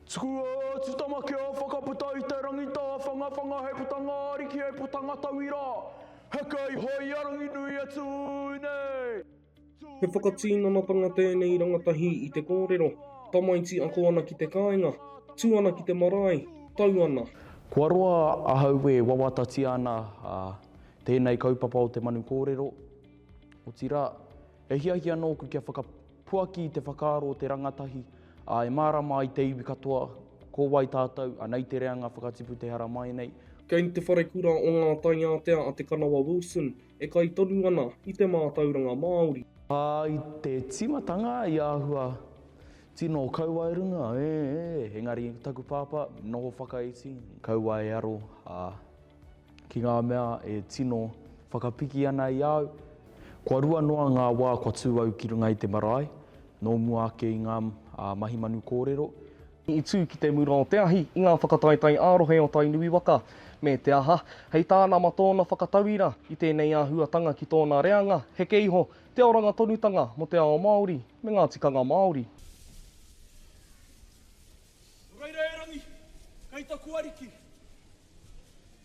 Tukua atu tama kia whakaputa i te rangi tāwhangawhanga he putanga ariki he putanga tauira, heke iho i a Ranginui e tū nei. He whakatinanatanga tēnei rangatahi i te kōrero, tamaiti ako ana ki te kāinga, tū ana ki te marae, tau ana. Kua roa ahau e wawatatia ana tēnei kaupapa o te manu kōrero, otirā, he hiahia nōku kia whakapuaki i te whakaaro o te rangatahi, ā, e mārama ai te iwi katoa ko wai tātou, anei te reanga whakatipu te haramai nei. Kei te wharekura o Ngā Taiātea a Te Kanawa Wilson e kai tonu ana i te mātauranga Māori. Ā, i te tīmatanga i āhua tino kaua e runga, ē, ē, engari taku pāpā, noho whakaiti, kaua e aro, ā, ki ngā mea e tino whakapiki ana i a au. Kua rua noa ngā wā kua tū au ki runga i te marae, nō mua ake i ngā mahi manu kōrero. I tū ki te mura o te ahi i ngā whakataetae ā-rohe o Tainui waka, me te aha, hei tāna ma tōna whakatauira i tēnei āhuatanga ki tōna reanga, heke iho te oranga tonutanga mō te ao Māori me ngā tikanga Māori. Nō reira e Rangi, kei taku ariki,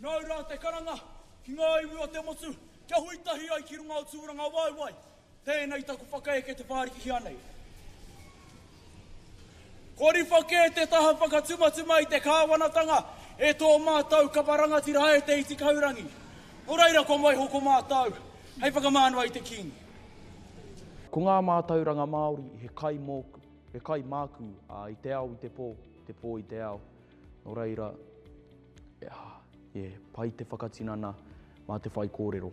nāu rā te karanga ki ngā iwi o te motu kia hui tahi ai ki runga o Tūrangawaewae, Tēnei taku whakaeke te whārikihia nei. Kua riwha kē te taha whakatumatuma i te kāwanatanga e tō mātou kapa rangatira e Te Iti Kahurangi. Nō reira kua waiho ko mātou hei whakamānawa i te Kīngi. Ko ngā mātauranga Māori he kai mōku, he kai māku i te ao i te pō, te pō i te ao. Nō reira, yeah, pai te whakatinana mā te whaikōrero.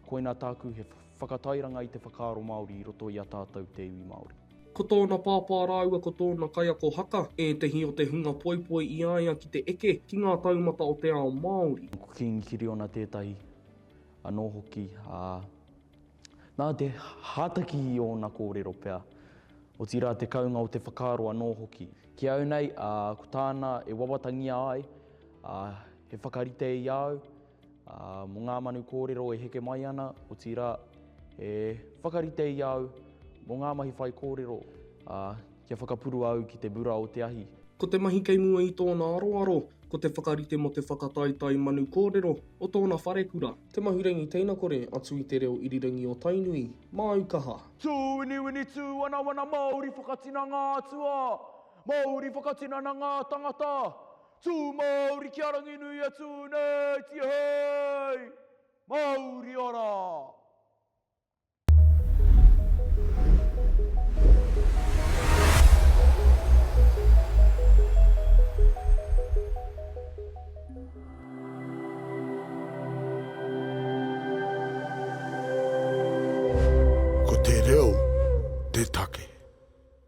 Koinā tāku he whakatairanga i te whakaaro Māori i roto i a tātou te iwi Māori. Ko tōna pāpā rāua ko tōna kaiako haka ētehi o te hunga poipoi i a ia ki te eke ki ngā taumata o te ao Māori. Ko Kīngi Kiriona tētahi anō hoki, ā, nā te hātaki i ōna kōrero pea, otirā te kounga o te whakaaro anō hoki. Ki au nei, ā, ko tāna e wawatangia ai, ā, he whakarite i a au, Ā, mō ngā manu kōrero e heke mai ana, otirā, he whakarite i a au mō ngā mahi whaikōrero, ā, kia whakapurua au ki te mura o te ahi. Ko te mahi kei mua i tōna aroaro, ko te whakarite mō te whakataetae manu kōrero o tōna wharekura. Te Mahurangi Teinakore atu i te reo irirangi o Tainui, māu kaha. Tū winiwini tū wanawana Māori whakatina ngā atua, Māori whakatinana ngā tangata, Tū Māori ki a Ranginui e tū nei, tihei! Mauri ora! Ko te reo.